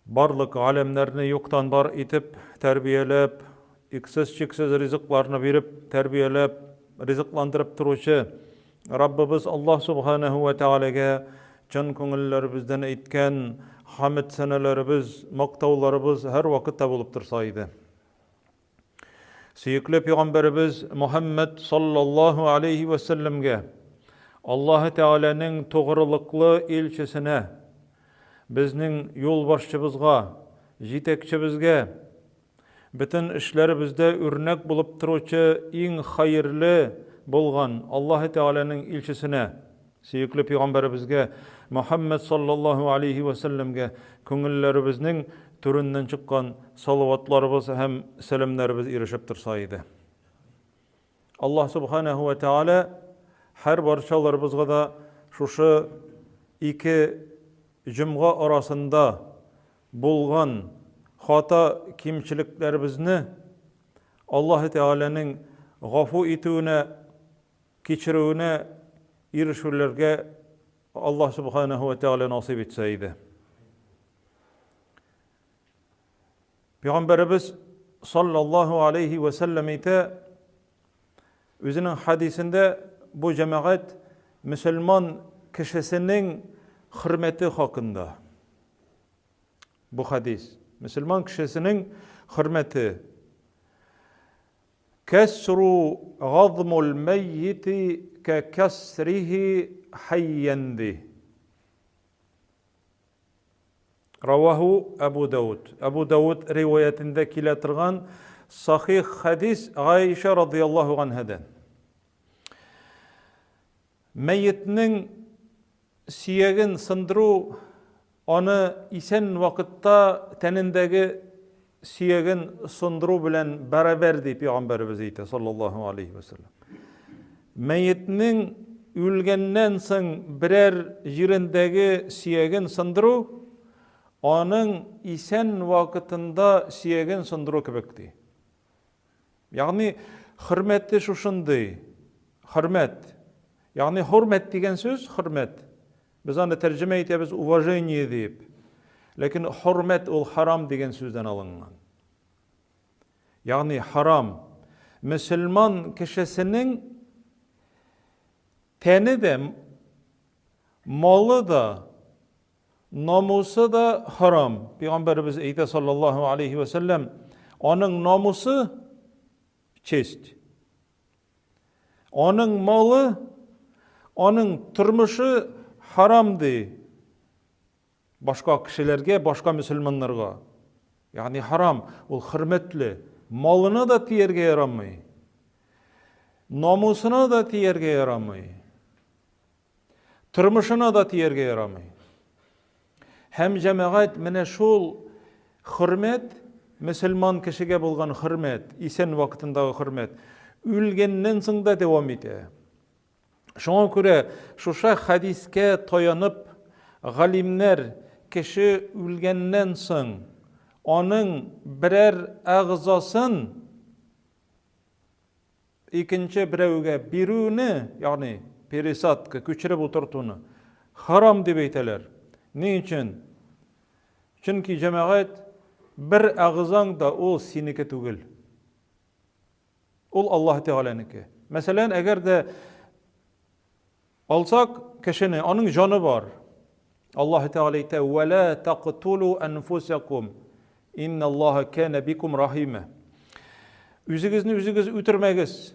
Барлык галәмнәрне юктан бар итеп, тәрбияләп, иксез-чиксез ризыкларны биреп, тәрбияләп, ризыкландырып торучы Раббыбыз Аллаһ Субханаһу ва Тәгаләгә чын күңелләребездән әйткән хәмд-сәнәләребез, мактауларыбыз һәрвакытта булып торса иде. Сөекле пәйгамбәребез Мухәммәд саллаллаһу алейһи вә сәлләмгә, Аллаһы Тәгаләнең тугрылыклы илчесенә, безнең юлбашчыбызга, җитәкчебезгә, бөтен эшләребездә үрнәк булып торучы иң хәерле булган Аллаһы Тәгаләнең илчесенә, Сөекле пәйгамбәребезгә Мөхәммәд саллаллаһу алейһи вә сәлләмгә күңелләребезнең түреннән чыккан салаватларыбыз һәм сәламнәребез ирешеп торса иде. Аллаһ субханаһу вә тәгалә һәр барчаларыбызга да шушы ике җомга арасында булган хата кимчелекләребезне Аллаһ Тәгаләнең гафу итүенә кичерүенә ирешүләргә Аллаһ Субханаһу ва Тәгалә насыйп итсә иде. Пәйгамбәребез саллаллаһу алейхи ва сәлләм әйтә, үзенең хадисендә бу җәмәгать мөселман кешесенең хөрмәте хакында. Бу хадис мөселман кешесенең хөрмәте. Кәсру газмул мәййити кә кәсрихи хәййән ди. Раваху Әбу Дауд. Әбу Дауд риваятендә килә торган сахих хәдис Гайша радияллаһу анһадан. Мәетнең сөяген сындыру аны исән вакытта тәнендәге сөяген сындыру белән бәрабәр ди пәйгамбәребез әйтә, саллаллаһу алейхи ва саллям. Мәетнең үлгәннән соң берәр җирендәге сөяген сындыру аның исән вакытында сөяген сындыру кебек ди. Ягъни хөрмәте шушындый. Хөрмәт. Ягъни хөрмәт дигән сүз хөрмәт. Без аны тәрҗемә итәбез уважение дип. Ләкин хөрмәт ул харам дигән сүздән алынган. Ягъни харам. Мөселман кешесенең тәне дә, малы да, Намусы да харам. Пәйгамбәребез әйтә саллаллаһу алейхи ва сәлләм, аның намусы честь. Аның малы, аның тормышы харам ди. Башка кешеләргә, башка мөселманнарга. Ягъни харам, ул хөрмәтле. Малына да тияргә ярамый. Намусына да тияргә ярамый. Тормышына да тияргә ярамый. Һәм җәмәгать менә шул хөрмәт, мөселман кешегә булган хөрмәт, исән вакытындагы хөрмәт, үлгәннән соң да дәвам итә. Шуңа күрә шушы хәдискә таянып, галимнәр кеше үлгәннән соң аның берәр әгъзасын Икенче берәүгә бирүне, ягъни пересадка, күчереп утыртуны харам дип әйтәләр. Ни өчен? Чөнки җәмәгать бер әгъзаң да ул синеке түгел. Ул Аллаһ Тәгаләнеке. Мәсәлән, әгәр дә Алсак кешене, аның җаны бар. Аллаһ Тәгалә әйтә: "Ва ла тактулу анфусакум. Инналлаһа кана бикум рахима." Үзегезне үзегез үтермәгез.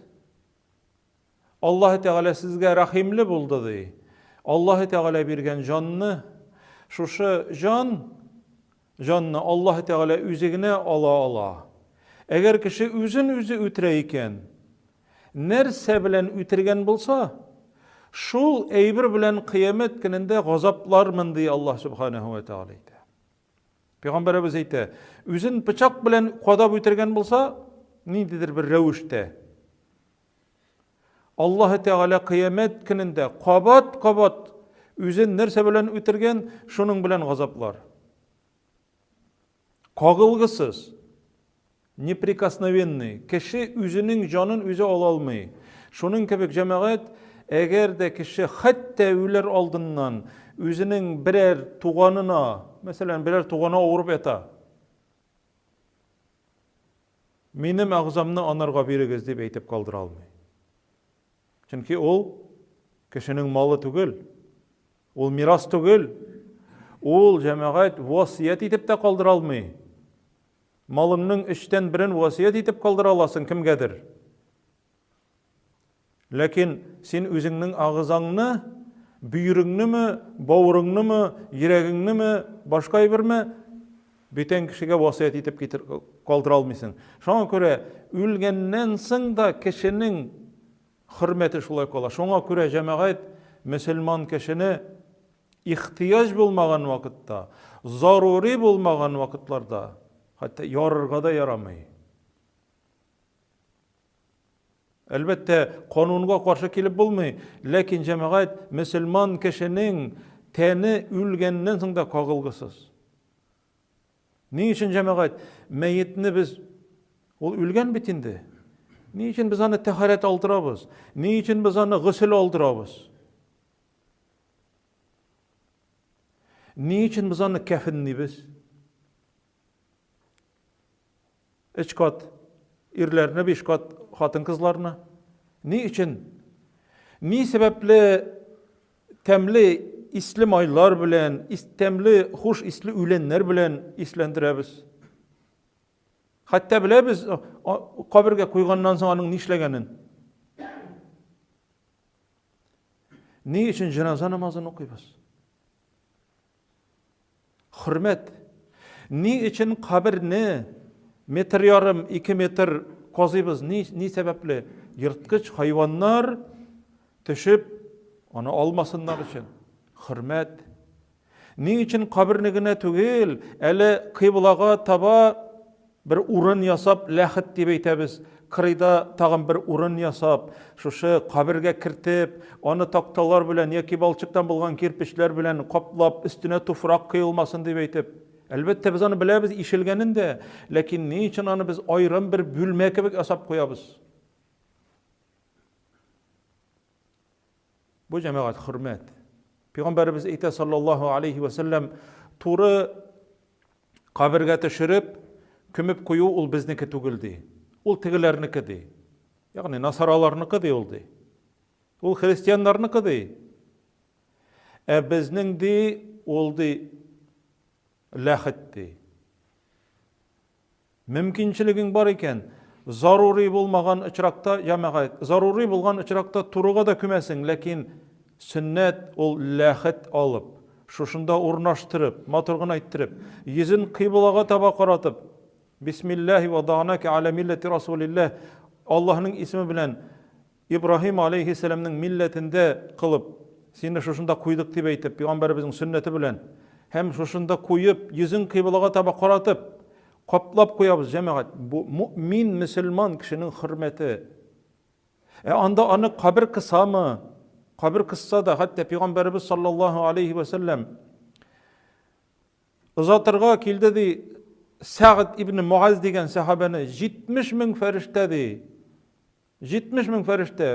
Аллаһ Тәгалә сезгә рәхимле булды ди. Аллаһ Тәгалә биргән җанны, шушы җан җанны Аллаһ Тәгалә үзе генә ала ала. Әгәр кеше үзен үзе үтерә икән, нәрсә белән үтергән булса, шул әйбер белән кыямәт көнендә газаплармын, ди Аллаһ Субханаһу ва Тәгалә әйтә. Пәйгамбәребез әйтә, үзен пычак белән кадап үтергән булса, ниндидер бер рәвештә Аллаһ Тәгалә кыямәт көнендә кабат-кабат үзен нәрсә белән үтергән, шуның белән газаплар. Кагылгысыз, неприкосновенный, кеше үзенең җанын үзе ала алмый. Шуның кебек җәмәгать, әгәр дә кеше хәтта үләр алдыннан үзенең берәр туганына, Мәсәлән, берәр туганы авырып ята. Минем әгъзамны анарга бирегез дип әйтеп калдыра алмый. Чөнки ул кешенең малы түгел. Ул мирас түгел. Ул җәмәгать васыять итеп тә калдыра алмый. Малыңның өчтән берен васыять итеп калдыра аласың кемгәдер. Ләкин син үзеңнең агызаңны, бөереңнеме, бавырыңнымы, йөрәгеңнеме, башка әйберме бүтән кешегә васыять итеп китер, калдыра алмыйсың. Шуңа күрә үлгәннән соң да кешенең хөрмәте шулай кала. Шуңа күрә җәмәгать мөселман кешене ихтыяҗ булмаган вакытта, зарури булмаган вакытларда, хәтта ярырга да ярамый. Әлбәттә, канунга каршы килеп булмый, ләкин җәмәгать мөселман кешенең тәне үлгәннән соң да кагылгысыз. Ни өчен җәмәгать мәетне без ул үлгән бит инде. Ни өчен без аны тәһарәт алдырабыз? Ни өчен без аны госел алдырабыз? Ни өчен без аны кәфенлибез? Өч кат ирләрне, биш кат хатын-кызларны. Ни өчен? Ни сәбәпле тәмле исле майлар белән, тәмле хуш исле үләннәр белән исләндерәбез? Хәтта беләбез, кабергә куйганнан соң аның нишләгәнен. Ни өчен җеназа намазын укыйбыз? Хөрмәт. Ни өчен каберне метр ярым, ике метр казыйбыз? Ни, ни сәбәпле? Ерткыч хайваннар төшеп, аны алмасыннар өчен. Хөрмәт. Ни өчен каберне генә түгел, әле кыйблага таба Бер урын ясап, ләхет дип әйтәбез, кырыйда тагын бер урын ясап, шушы кабергә кертеп, аны такталар белән яки балчыктан булган кирпечләр белән каплап, өстенә туфрак коелмасын дип әйтеп. Әлбәттә, без аны беләбез, ишелгәнен дә, ләкин ни өчен аны без аерым бер бүлмә кебек ясап куябыз? Бу җәмәгать хөрмәт. Пәйгамбәребез әйтә саллаллаһу алейхи ва сәлләм, туры кабергә төшереп, күмеп кую ул безнеке түгел ди. Ул тегеләрнеке ди. Ягъни насараларныкы ди ул ди. Ул христианнарныкы ди. Ә безнең ди, ул ди ләхет ди. Мөмкинчелегең бар икән, зарури булмаган очракта, җәмәгать, зарури булган очракта турыга да күмәсең, ләкин сөннәт ул ләхет алып, шушында урнаштырып, матур гына иттереп, йөзен кыйблага таба каратып, Бисмиллаһи ваданака аля милләти расулиллаһ, Аллаһның исеме белән Ибраһим алейһиссәламнең милләтендә кылып, сине шушында куйдык дип әйтеп, пәйгамбәребезнең сөннәте белән һәм шушында куеп, йөзен кыйблага таба каратып, каплап куябыз, җәмәгать. Бу мөмин мөселман кешенең хөрмәте. Ә анда аны кабер кысамы? Кабер кысса да, хәтта пәйгамбәребез саллаллаһу алейһи ва сәлләм озатырга килде ди Сәгъд ибн Муаз дигән сәхабәне 70 мең фәрештә ди. 70 мең фәрештә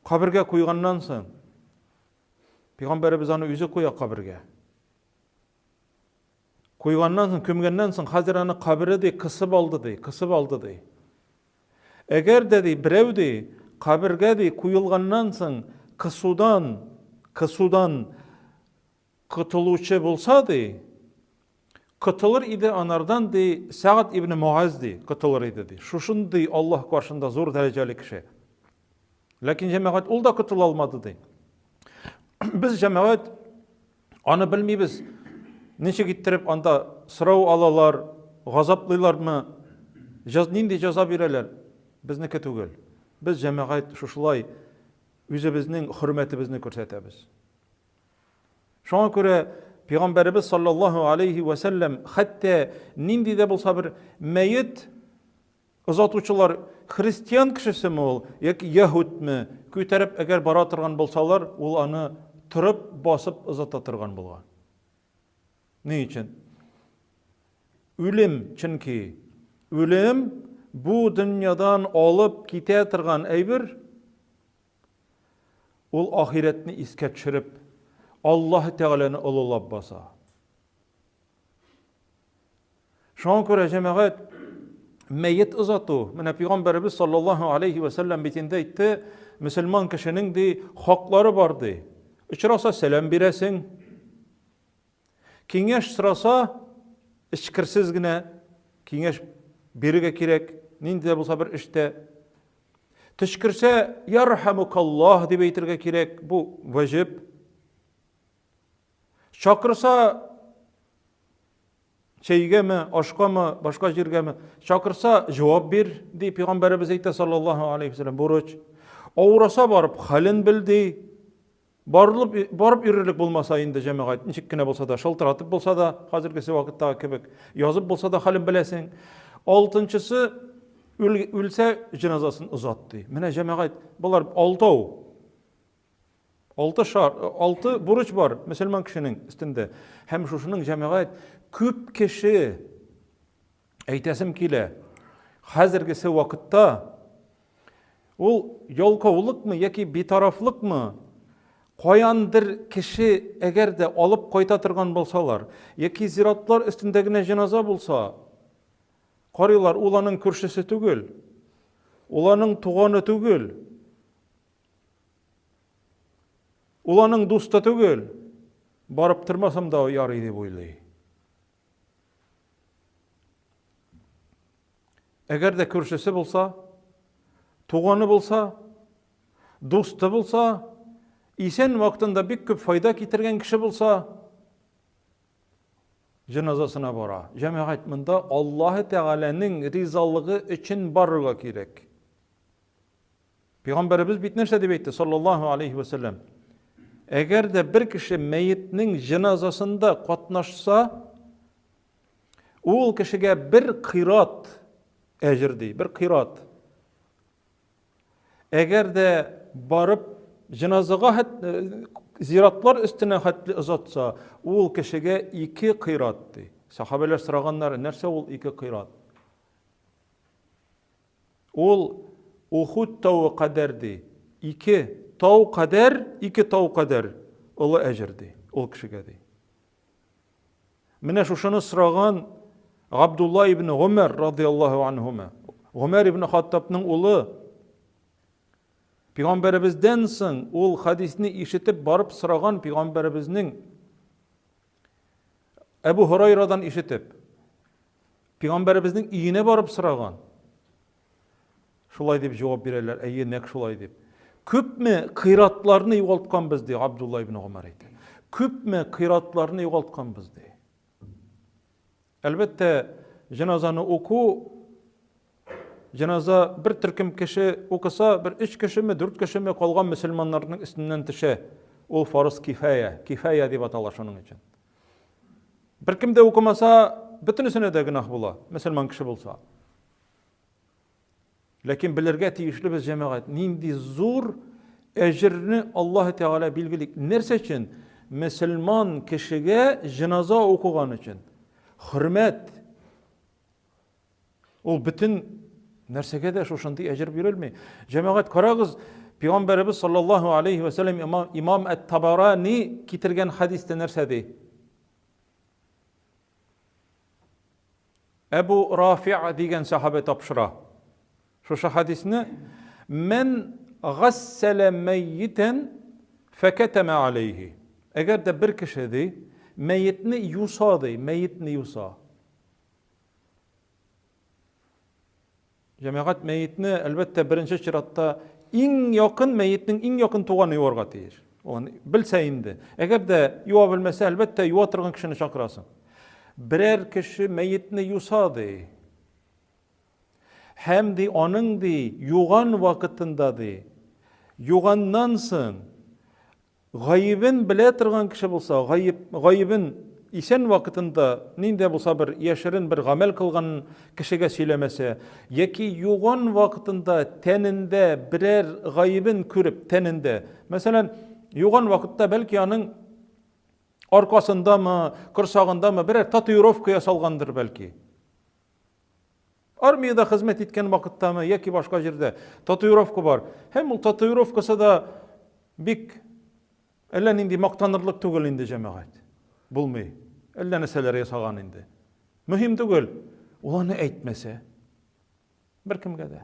кабергә куйганнан соң, пәйгамбәребез аны үзе куя кабергә. Куйганнан соң, күмгәннән соң, хәзер аны кабере ди, кысып алды ди, кысып алды ди. Әгәр дә ди, берәү ди, кабергә ди, куелганнан соң, кысудан, кысудан Котылучы булса, ди, котылыр иде анардан, ди, Сәгъд ибн Муаз, ди, котылыр иде, ди. Шушындый Аллаһ каршында зур дәрәҗәле кеше. Ләкин җәмәгать ул да котыла алмады, ди. Без җәмәгать аны белмибез. Ничек иттереп анда сорау алалар, газаплыйлармы, нинди җәза бирәләр? Безнеке түгел. Без җәмәгать шушылай үзебезнең хөрмәтебезне күрсәтәбез. Шуңа күрә Пәйгамбәребез саллаллаһу алейхи ва сәлләм хәтта нинди дә булса бер мәет озатучылар христиан кешесеме ул яки яһүдме күтәреп әгәр бара торган булсалар, ул аны торып басып озата торган булган. Ни өчен? Үлем, чөнки үлем бу дөньядан алып китә торган әйбер, Ул ахирәтне искә төшереп, Аллаһ Тәгаләне олылап баса. Шуңа күрә җәмәгать мәет озату, менә пәйгамбәребез саллаллаһу алейхи ва сәлләм бит инде әйтте, мөселман кешенең ди хаклары бар ди. Очраса сәлам бирәсең. Киңәш сораса, эчкерсез генә киңәш бирергә кирәк, нинди дә булса бер эштә. Төчкерсә, ярхамукаллаһ дип әйтергә кирәк, бу ваҗиб. Чакырса, чәйгәме, ашкамы, башка җиргәме, чакырса, җавап бир, ди пәйгамбәребез әйтә саллаллаһу алейхи вәсәлләм, бурыч. Авыраса барып хәлен бел ди. Барылып, барып йөрерлек булмаса инде җәмәгать, ничек кенә булса да, шылтыратып булса да, хәзергесе вакыттагы кебек, язып булса да хәлен беләсең. Алтынчысы, үлсә, җеназасын озат ди. Менә җәмәгать, болар алтау. Алты шар, алты бурыч бар мөселман кешенең өстендә. Һәм шушының җәмәгать күп кеше әйтәсем килә. Хәзергесе вакытта ул ялкаулыкмы яки битарафлыкмы? Каяндыр кеше әгәр дә алып кайта торган булсалар, яки зиратлар өстендә генә җеназа булса, карыйлар, ул аның күршесе түгел, ул аның туганы түгел, Ул аның дусты түгел. Барып тормасам да ярый дип уйлый. Әгәр дә күршесе булса, туганы булса, дусты булса, исән вакытында бик күп файда китергән кеше булса, җеназасына бара. Җәмәгать монда Аллаһы Тәгаләнең ризалыгы өчен барырга кирәк. Пәйгамбәребез бит нәрсә дип әйтте, саллаллаһу алейхи ва сәлләм? Әгәр дә бер кеше мәетнең җеназасында катнашса, ул кешегә бер кыйрат әҗер ди, бер кыйрат. Әгәр дә барып җеназага э, зиратлар өстенә хәтле озатса, ул кешегә ике кыйрат ди. Сахабәләр сораганнар, нәрсә ул ике кыйрат? Ул Ухуд тавы кадәр ди. Ике тау кадәр, ике тау кадәр олы әҗер ди ул кешегә ди. Менә шушыны сораган Габдулла ибн Гомәр радиаллаһу анһума. Гомәр ибн Хаттабның улы Пәйгамбәребездән соң ул хадисне ишетеп барып сораган пәйгамбәребезнең Әбу Һурайрадан ишетеп Пәйгамбәребезнең өенә барып сораган. Шулай дип җавап бирәләр, әйе, нәкъ шулай дип. Күпме кыйратларны югалтканбыз, ди Абдулла ибн Гомәр әйтә. Күпме кыйратларны югалтканбыз, ди. Әлбәттә, җеназаны уку җеназа бер төркем кеше укыса, бер өч кешеме, дүрт кешеме калган мөселманнарның өстеннән төшә. Ул фарыз кифая, кифая дип атала шуның өчен. Беркем дә укымаса, бөтенесенә дә гөнаһ була, мөселман кеше булса. Ләкин белергә тиешле без җәмәгать, нинди зур әҗерне Аллаһ Тәгалә билгели. Нәрсә өчен? Мөселман кешегә җеназа укыган өчен. Хөрмәт. Ул бөтен нәрсәгә дә шушындый әҗер бирелми. Җәмәгать, карагыз, Пәйгамбәребез саллаллаһу алейхи ва сәлләм имам Әт-Табарани китергән хәдистә нәрсә ди? Әбу Рафиа дигән сахабә тапшыра. Шушы хәдисне Мен гассәлә мәйитән фәкәтәмә алейхи. Әгәр дә бер кеше ди, мәетне юса ди, мәетне юса. Җәмәгать мәетне, әлбәттә, беренче чиратта иң якын мәетнең иң якын туганы юарга тиеш. Ул белсә инде. Әгәр дә юа белмәсә, әлбәттә, юа торган кешене чакырасың. Берәр кеше мәетне юса ди. Һәм ди аның ди юган вакытында ди. Юганнан соң Гаебен белә торган кеше булса, гаеп, гаебен исән вакытында нинди булса бер яшерен бер гамәл кылган кешегә сөйләмәсә, яки юган вакытында тәнендә берәр гаебен күреп, тәнендә, мәсәлән, юган вакытта бәлки аның аркасындамы, корсагындамы берәр татуировка ясалгандыр бәлки. Армиядә хезмәт иткән вакыттамы яки башка җирдә татуировка бар. Һәм ул татуировкасы да бик Әллә нинди мактанырлык түгел инде җәмәгать. Булмый. Әллә нәрсәләр ясаган инде. Мөһим түгел. Ул аны әйтмәсә. Беркемгә дә.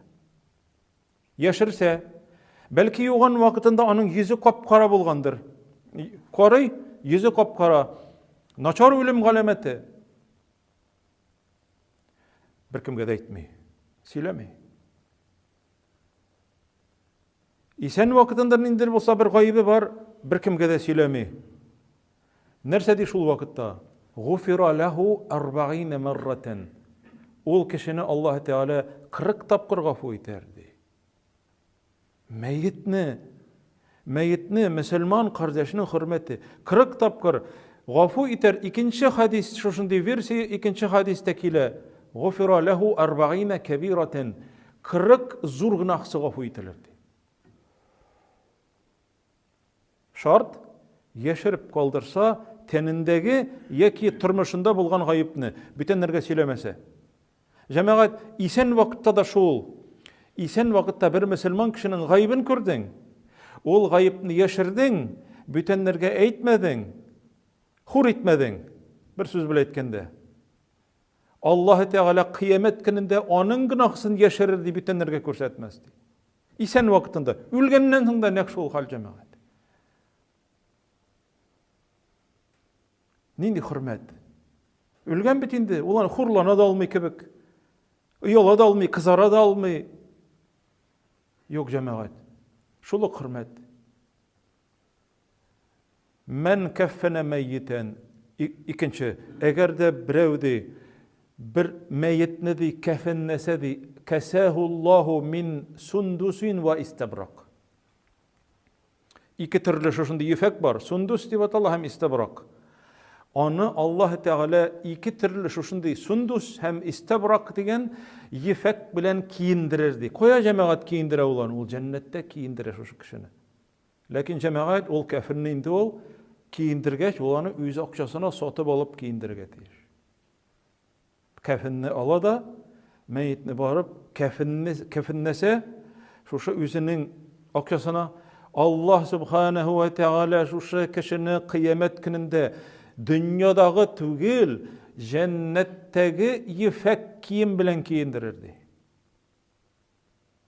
Яшерсә, бәлки юган вакытында аның йөзе кап-кара булгандыр. Карый, йөзе кап-кара. Начар үлем галәмәте. Беркемгә дә әйтми, сөйләми. Исән вакытында ниндидер булса бер гаебе бар, беркемгә дә сөйләми. Нәрсә ди шул вакытта? Гуфира ләһу арбаина марратан. Ул кешене Аллаһ Тәгалә 40 тапкыр гафу итәр ди. Мәетне, мәетне мөселман кардәшенең хөрмәте 40 тапкыр гафу итәр. Икенче хадис, шушындый версия икенче хадистә килә. Гуфира ләһу арбаина кәбиратан. 40 зур гөнаһсы гафу ителер ди. Шарт, яшереп калдырса, тәнендәге яки тормышында булган гаепне бүтәннәргә сөйләмәсә. Җәмәгать, исән вакытта да шул. Исән вакытта бер мөселман кешенең гаебен күрдең, ул гаепне яшердең, бүтәннәргә әйтмәдең, хур итмәдең, бер сүз белән әйткәндә. Аллаһы Тәгалә кыямәт көнендә аның гөнаһысын яшерер дип бүтәннәргә күрсәтмәс ди. Исән вакытында, үлгәннән соң да нәкъ шул хәл җәмәгать. Нинди хөрмәт? Үлгән бит инде, ул аны хурлана да алмый кебек. Ояла да алмый, кызара да алмый. Юк, җәмәгать. Шул ук хөрмәт. Мән кәффәнә мәййитән. Икенче, әгәр дә берәү ди, бер мәетне ди кәфенләсә ди, кәсәһуллаһу мин сундусин ва истабрак. Ике төрле шушындый ефәк бар, сундус дип атала һәм истабрак. Аны Аллаһ Тәгалә ике төрле шушындый сундус һәм истабрак дигән ефәк белән киендерер ди. Кая җәмәгать киендерә ул аны? Ул җәннәттә киендерә шушы кешене. Ләкин җәмәгать ул кәфенне инде ул киендергәч, ул аны үз акчасына сатып алып киендерергә тиеш. Кәфенне ала да, мәетне барып кәфенне кәфенләсә, шушы үзенең акчасына Аллаһ субханаһу ва тәгалә шушы кешене кыямәт көнендә дөньядагы түгел, җәннәттәге ефәк кием белән киендерер ди.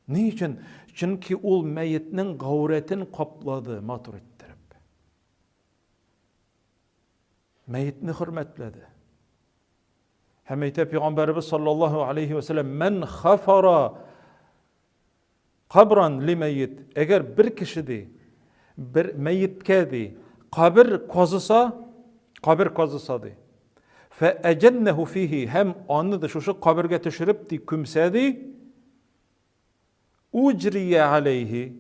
Ни өчен? Чөнки ул мәетнең гаурәтен каплады, матур иттереп. Мәетне хөрмәтләде. Һәм әйтә пәйгамбәребез саллаллаһу алейхи ва сәлләм, "Ман хафара кабран ли мәйет", әгәр бер кеше ди, бер мәеткә ди, кабер казыса, кабер казыса ди. Фә әҗәннәһу фихи һәм аны да шушы кабергә төшереп ди, күмсә ди, Уҗрия алейхи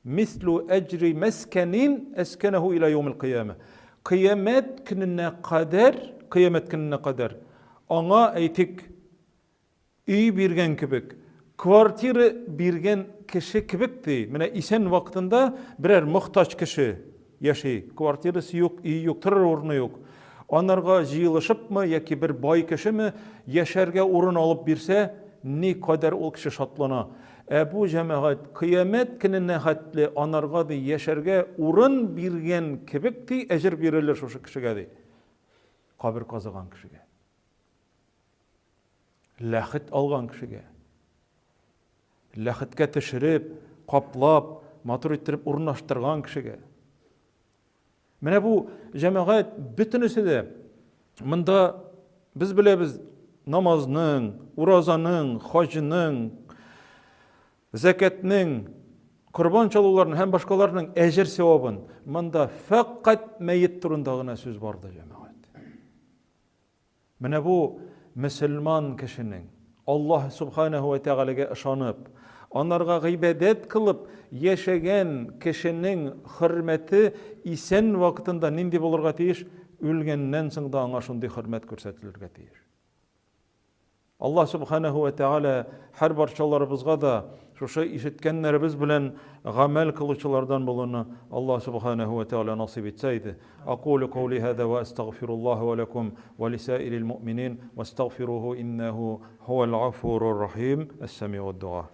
мислу әҗри мәскәнин әскәнәһу иля яумил кыяма. Кыямәт көненә кадәр, кыямәт көненә кадәр аңа әйтик өй биргән кебек, квартира биргән кеше кебек ди. Менә исән вакытында берәр мохтаҗ кеше яши, квартирасы юк, өе юк, торыр урыны юк. Анарга җыелышыпмы яки бер бай кешеме яшәргә урын алып бирсә, ни кадәр ул кеше шатлана. Ә бу җәмәгать кыямәт көненә хәтле анарга ди яшәргә урын биргән кебек ди әҗер бирелер шушы кешегә ди. Кабер казыган кешегә. Ләхет алган кешегә. Ләхеткә төшереп, каплап, матур иттереп урнаштырган кешегә. Менә бу җәмәгать бөтенесе дә монда без беләбез намазның, уразаның, хаҗның, зәкәтнең, корбан чалуларның һәм башкаларның әҗер савабын. Монда фәкать мәет турында гына сүз барды, җәмәгать. Менә бу мөселман кешенең Аллаһ Субханаһу ва Тәгаләгә ышанып, анарга гыйбадәт кылып яшәгән кешенең хөрмәте исән вакытында нинди булырга тиеш, үлгәннән соң да аңа шундый хөрмәт күрсәтелергә тиеш. Аллаһ Субханаһу ва Тәгалә һәр барчаларыбызга да шушы ишеткәннәребез белән гамәл кылучылардан булуны Аллаһ Субханаһу ва Тәгалә насыйп итсә иде. Акулю каули һаза ва астагфируллаһа ва лакум ва лисаирил муъминин вастагфируху иннаху һувал гафурур рахим. Әс-самиуд дуа.